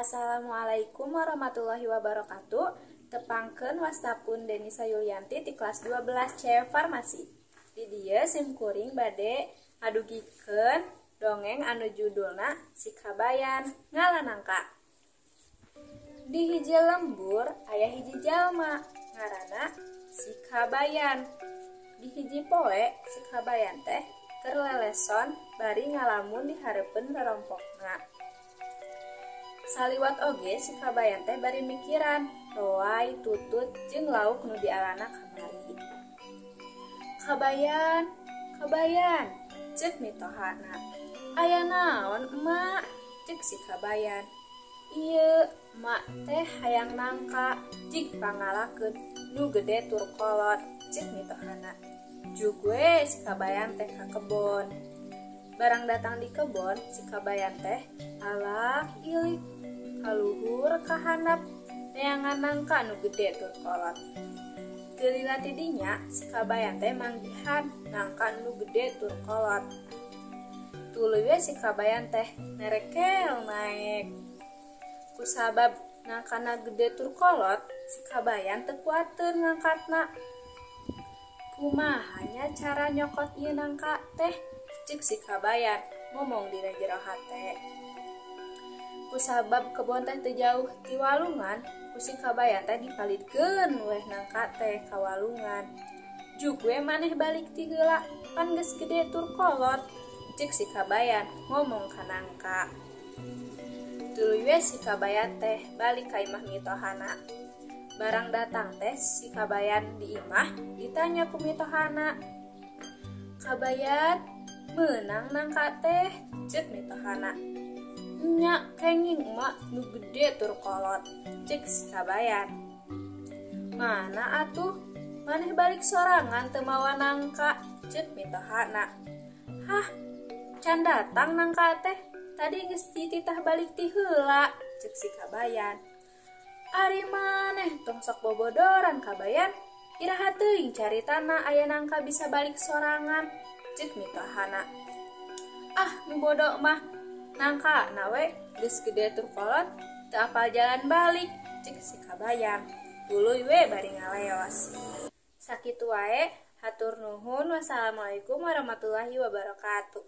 Assalamualaikum warahmatullahi wabarakatuh. Tepangkeun wastapun Denisa Yulianti ti kelas 12 C Farmasi. Di dieu sim kuring bade ngadugikeun dongeng anu judulna Si Kabayan Ngala Nangka. Di hiji lembur aya hiji jalma ngaranna Si Kabayan. Di hiji poe Si Kabayan teh keur leleson bari ngalamun di hareupeun rerompokna. Saliwat oge si Kabayan teh bari mikiran roai tutut jeung lauk nu dialana kamari. Kabayan, Kabayan, ceuk mitohana. Aya naon emak? Ceuk si Kabayan. Ieu emak teh hayang nangka jig pangalakeun nu gede tur kolot, ceuk mitohana. Jug we si Kabayan teh ka kebon. Barang datang di kebon, si Kabayan teh alak ilik kaluhur ka handap neangan nangka nu gede tur kolot. Teu lila ti dinya si Kabayan teh manggihan nangka nu gede tur kolot. Tuluy we si Kabayan teh nerekel naek. Kusabab nangkana gede tur kolot, si Kabayan teu kuateun ngangkatna. Kumaha nya cara nyokot ieu nangka teh? Ceuk si Kabayan ngomong dina jero hate. Kusabab kebon teh teu jauh ti walungan, ku si Kabayan teh dipalidkeun weh nangka teh ka walungan. Jug we maneh balik ti heula, pan geus gede tur kolot, ceuk si Kabayan ngomong ka nangka. Tuluy we si Kabayan teh balik ka imah mitohana. Barang datang teh si Kabayan di imah ditanya ku mitohana. Kabayan meunang nangka teh, ceuk mitohana. Nya kenging emak nu gede tur kolot, ceuk si Kabayan. Mana atuh maneh balik sorangan teu mawa nangka, ceuk mitohana. Hah, can datang nangka teh, tadi geus dititah balik ti heula, ceuk si Kabayan. Ari maneh tong sok bobodoran Kabayan, iraha teuing caritana aya nangka bisa balik sorangan, ceuk mitohana. Ah, nu bodoh mah nangka na we geus gede tur kolot teu apal jalan balik, ceuk si Kabayan. Tuluy we bari ngaleos. Sakitu wae, hatur nuhun. Wassalamualaikum warahmatullahi wabarakatuh.